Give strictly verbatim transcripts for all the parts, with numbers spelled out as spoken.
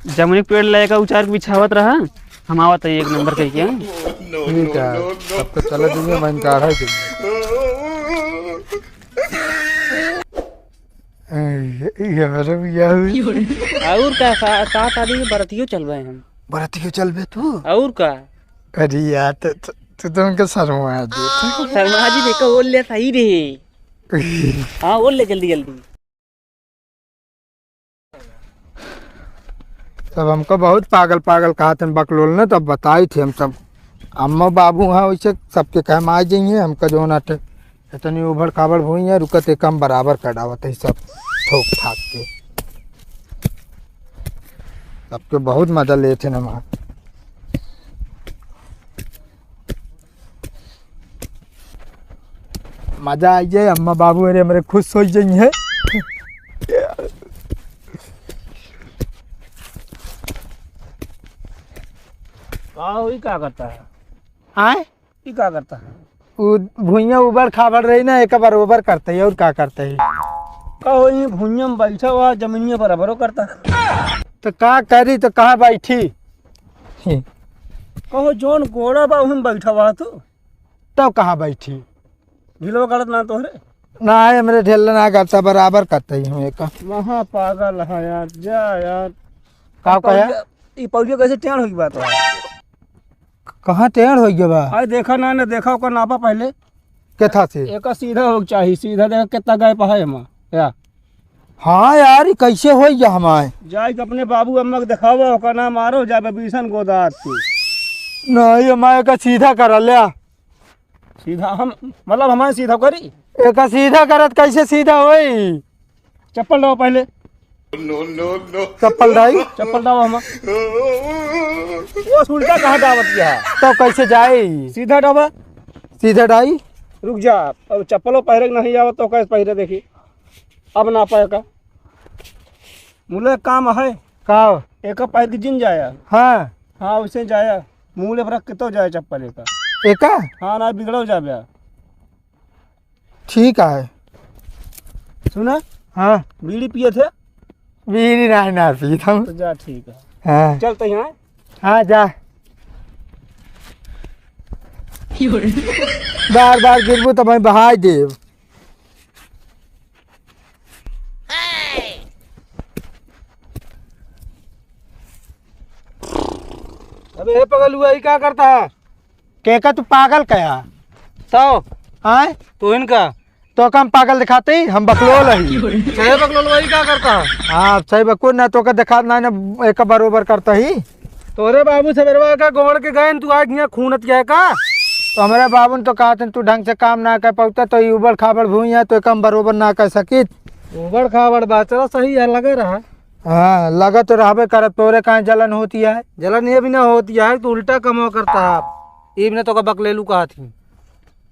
जमुनी के पेड़ लेके उचार के बिछावत रहा, हम आवत है एक नंबर कह के। ठीक है, तब तो चला जाइए, मैं इनकार है कहिए। ए, ये हमारे भैया हुई। और का सा-, का शादी में बरतियो चलबे हम। बरतियो चलबे तू? और का? अरे यार, तू, तू, तू तो हमके शर्मा दे। शर्मा जी देखो, ओढ़ ले सही रे। हाँ, ओढ़ ले जल्दी, जल्दी। तब हमको बहुत पागल पागल कहा थे बकलोल ने, तब बताई थे हम सब। अम्मा बाबू हाँ वैसे सबके कहे में आ जाइए, हमका जो ना थे इतनी उभड़ खाबड़ भुइयाँ, रुकत एक हम बराबर कर डावत है सब ठोक ठाक के। सबके बहुत मजा लेत है ना वहाँ। मजा आई जाए, अम्मा बाबू अरे हमरे खुश हो जाइए। का होई, का करता है? आय? ई का करता है? उ भुइयाँ उबड़ खाबड़ रही ना, एक बरोबर करते ही, और का करते ही? का हो, ई भुइयाँ में बैठा हुआ, जमीनिया बराबरो करता है। तो का करी, तो कहाँ बैठी? कहो, जौन गोड़ा बा, उहम बैठा हुआ तू। तो कहाँ बैठी? ढिलवा करत ना तोहरे? ना, हमरे ढेला ना करता, बराबर करते ही हम एक। महा पागल है यार, जा यार। का कहे? पौलिया, ई पौलिया कैसे टेढ़ होई बात है? कहाँ टेढ़ हो गया बा? अरे देखा ना, ना देखा, ओकर नापा पहले। केथा से? एका सीधा हो चाहिए, सीधा देखा कितना गैप है एमा, या? हाँ यार, ई कैसे हो गया हमारे? जाए के अपने बाबू अम्मा के देखावा, ओकर नाम आरो जाबे बीसन गोदार से। नहीं, हमारे का सीधा कर ले। सीधा हम, मतलब हमारे सीधा करी? एका सीधा करत कैसे सीधा होई? चप्पल डाओ पहले। चप्पल डाई? चप्पल डाओ हम। वो उल्टा कहाँ डावत गया? तो कैसे जाई? सीधा डावा। सीधा डाई? रुक जा, अब चप्पलो पहिरे के नहीं आवत तो कैसे पहिरे देखी? अब ना पाए का। मुले काम है। का? एक पैर के जिन जाया। हाँ। हाँ, उसे जाया। मुँह ले रख के तो जाया चप्पल एका। एका? हाँ, ना बिगड़ो जाबे। ठीक है। सुना? हाँ। बीड़ी पिए थे? बीड़ी ना, ना पीत हम। तो जा, ठीक है। हाँ। चल तो यहाँ। हाँ, जा। बार बार गिरबू तो मैं बहाई देब। अबे हे पगलुआ, ई का करता है? के का तू पागल कया? तो आय? तू इनका? तो का हम पागल दिखाते ही, हम बकलोल ही। सही बकलोल वही का करता है? हाँ, सही बकलोल ना, तो का दिखात ना, ना एक बरोबर करता ही। तोरे बाबू सवेरवा का गोड़ के गए, तू आज यहाँ खूनत गया का? तो हमारे बाबू ने तो कहा था, तू ढंग से काम ना कर पाता, तो ये उबड़ खाबड़ भूई है, तो काम बरोबर ना कर सकित। उबड़ खाबड़ बा, चलो सही है, लगे रहा। हाँ, लगा तो रहबे करत, तोरे काहे जलन होती है? जलन ये भी ना होती है, तू उल्टा कमवा करता है। ये भी ना तो का बकलेलू कहा थी।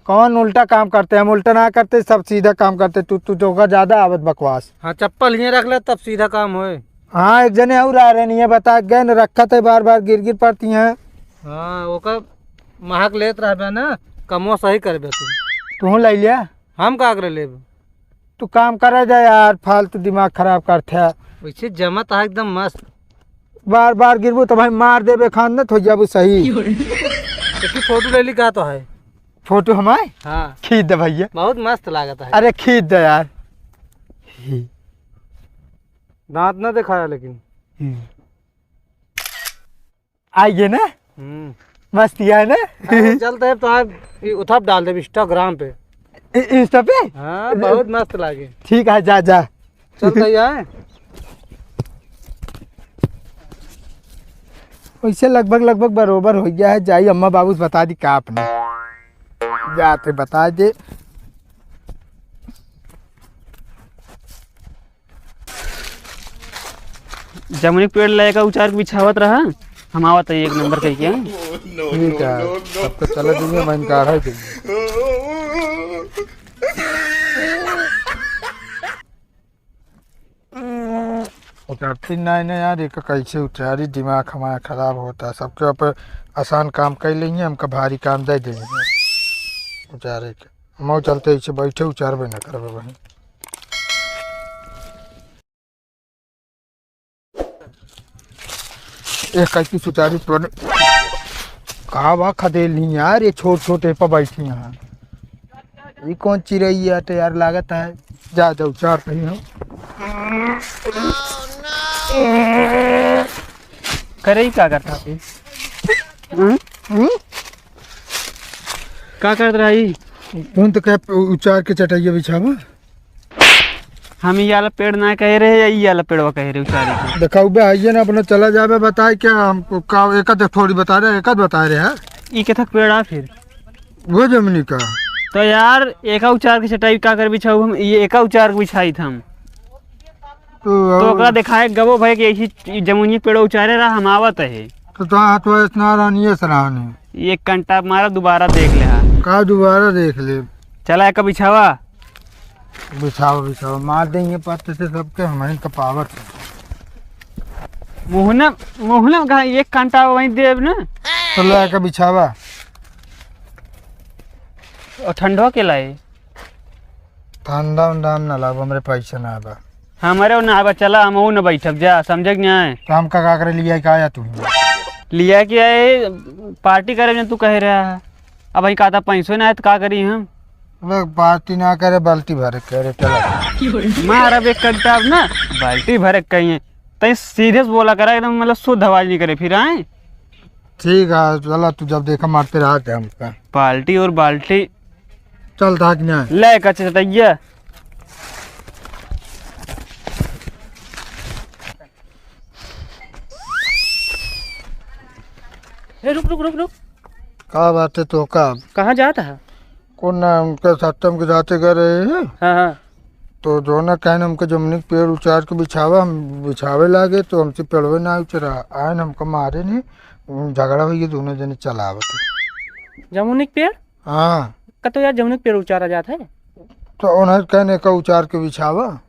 कौन उल्टा काम करते? हम उल्टा ना करते, सब सीधा काम करते। तू, तू तो का ज्यादा आवत बकवास। हाँ, चप्पल हियाँ रख ले, तब सीधा काम होए। हाँ, एक जने और आ रहे नहीं है, बता गए न, रखत है, बार बार गिर गिर पड़ती हैं। हाँ, ओकर महक लेत रहबे ना, कमवा सही करबे तू। तू ले लिया? हम का करे लेब? तू काम करे जा यार, फालतू दिमाग खराब करत है। वैसे जमत है एकदम मस्त। बार बार गिरबू तो भाई मार देबे, खान न थो जाबू सही। देखी फोटो ले ली का तो है। फोटो हमारे? हाँ। खींच दे भैया। बहुत मस्त लागत है। अरे खींच दे यार। ही। दांत ना दिखाया लेकिन। हम्म। आइए ना। हम्म। मस्त ही है ना? हाँ, चलते हैं तो आप ये उथप डाल दे Instagram पे। इ-, Insta पे? हाँ, बहुत मस्त लागे। ठीक है, जा, जा। चलते ही आए। वैसे लगभग, लगभग बरोबर हो गया है। जाई अम्मा बाबू से बता दी का अपने। जाते बता दे। जमुनी के पेड़ लेके उचार के बिछावत रहा, हम आवत है एक नंबर कह के। ठीक है, तब तो चला जाइए, मैं इनकार है कहिए। उतरती नहीं ना यार, एक कैसे उतारी, दिमाग हमारा खराब होता है। सबके ऊपर आसान काम कर लेंगे, हमका भारी काम दे देंगे उतारे के। हम चलते ऐसे बैठे उचारबे ना करबे बहन। एक कैसी सुचारू तोने का बा खदेल नहीं यार, ये छोट छोट ए पर बैठी यहाँ। ये कौन चिरई है तो यार, लागत है जा जाऊ चार कहीं हम। करे ही का करता तू? हम्म? हम्म? का करत रही? तुम तो कह उचार के चटैया बिछावा। हम ई वाला पेड़ ना कहे रहे, या ई वाला पेड़वा कहे रहे उचारे के? देखा, उबे आइए ना, अपना चला जाबे, बताए क्या हमको, का एक आध थोड़ी बता रहे, एक आध बता रहे हैं। ई केथक पेड़ आ फिर? वो जमनी का। तो यार, एका उचार के चटाई का कर बिछाऊ हम, ये एका उचार के बिछाई था हम। तो तो और ओकरा देखाए गबो भाई कि ऐसी जमुनी पेड़ उचारे रहा, हम आवत है। तो तो हाथ वो इतना रानिए सराहने। एक कंटा मारा, दोबारा देख ले हा। का दोबारा देख ले? चला एका बिछावा। बिछाओ, बिछाओ, मार देंगे पत्ते से सबके, हमारे तो पावर से। मोहना, मोहना कहा एक कंटा वहीं देब ना। तो ले एका बिछावा। और ठंडवा के लाए? ठंडा उंडा हम ना लाब, हमरे पैसा ना बा। हमरे ना बा, चला हम ना बैठब जा, समझे कि नहीं? तो हमका का करे लिया का आया तू? लिया के आए, पार्टी करे में तू कहे रहा है। अब भाई कहता पैसो ना आए तो का करी हम? लोग पार्टी ना करे, बाल्टी भरे करे, चला। मार अब एक कंटा अब ना, बाल्टी भरे कहीं। तई सीधे से बोला करा, एकदम मतलब शुद्ध आवाज निकरे फिर आए। ठीक है, चला तू जब देखा मारते रहा थे हमका। पार्टी और बाल्टी। चल था कि नहीं? ले कच्चे चटैया। ए, रुक, रुक, रुक, रुक। का बात है तो का? कहाँ जात है? कौन ना उनके साथ हम के जाते गए रहे हैं। हाँ, हाँ। तो जो ना कहन हमके जमुनी के पेड़ उचार के बिछावा, हम बिछावे लागे तो हमसे पेड़वे ना उचरा। आयन हमको मारे नहीं, झगड़ा हुई, दोनों जने चलावत। जमुनी के पेड़? हाँ। का तो यार जमुनी के पेड़ उचारा जात है। तो उन्हें कहने का उचार के बिछावा।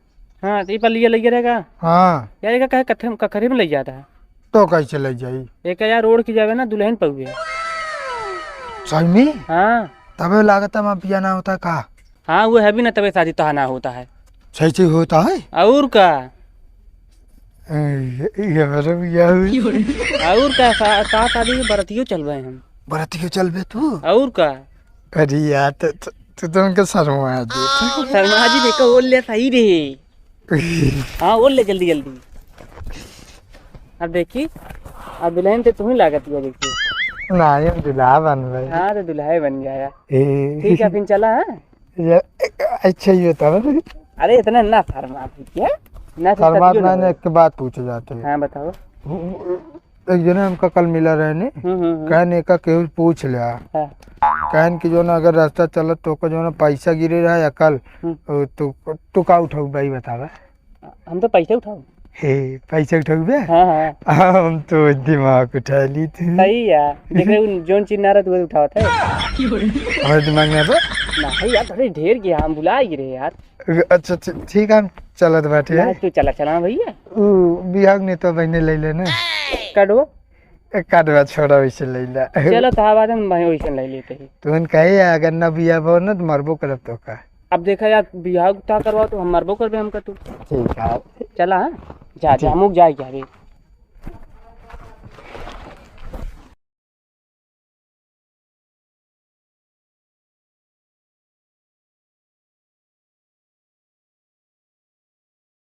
हाँ, तो ये पर लिए लगे रहेगा। हाँ। यार, ये का कहे कथे-, कखरी में ले जाता है। तो कैसे ले जाई? ये का यार, रोड की जावे ना, दुल्हन पउवे। सही में? हाँ। तबे लागत है, वहाँ पिया ना होता का? हाँ, वो है भी ना, तबे शादी तोहा ना होता है। सही से होता है? और का? ए, ये, ये हमारा भी क्या हुई? और का, सा-, साथ शादी में बरतियों चलबे हम। बरतियों चलबे तू? और का? अरे यार, तो, तो, तू तो उनके शर्मा दे। शर्मा जी देखो, बोल ले सही रे। हाँ, बोल ले जल्दी, जल्दी। अब देखी, अब दुल्हन से तू ही लागत है, देखी। ना, ये दुल्हा बन भाई। हाँ, तो दुल्हा ही बन जाया। ए। ठीक है, फिर चला, हाँ? ये, अच्छा, ये बताओ। अरे, इतना ना फरमा, ठीक है? ना से शर्मा सदियों ना ना, हो। एक बात पूछे जाते हैं। हाँ, बताओ। एक जने हमका कल मिला रहे ने, हम्म, हम्म, हम्म। कहन एका केहू पूछ लिया। हाँ। कहन कि जो ना अगर रास्ता चलत तो ओकर जो ना पैसा गिरे रहा या कल, हम्म। ओ, तो, तो का उठाऊ भाई बतावा? हम तो पैसे उठाऊ। हे, पैसा उठाऊ बे? हाँ, हाँ। हम तो दिमाग उठा ली थी। सही है। देख रहे हो, जोन चीज ना रहत, वो उठावत है। हमारे दिमाग में बा? नहीं यार, थोड़ी ढेर गया, हम भुला ही रहे यार। अच्छा, ठी-, ठीक है, हम चलत बाटे। ना, तू चला, चला भैया। उ बिहाग ने तो बहने ले लेने। काटो। ए, काटवा छोड़ा, वैसे ले ला। चलो, तो बाद में भाई वैसे ले लेते हैं। तुहन कहे, अगर ना बिया बो ना, तो मरबो करब तो का। अब देखा यार, बियाह ता करवाओ तो हम मरबो करबे हमका तू। ठीक है। चला, हाँ? जा, जा, ठीक। हम लोग जाए क्या रे?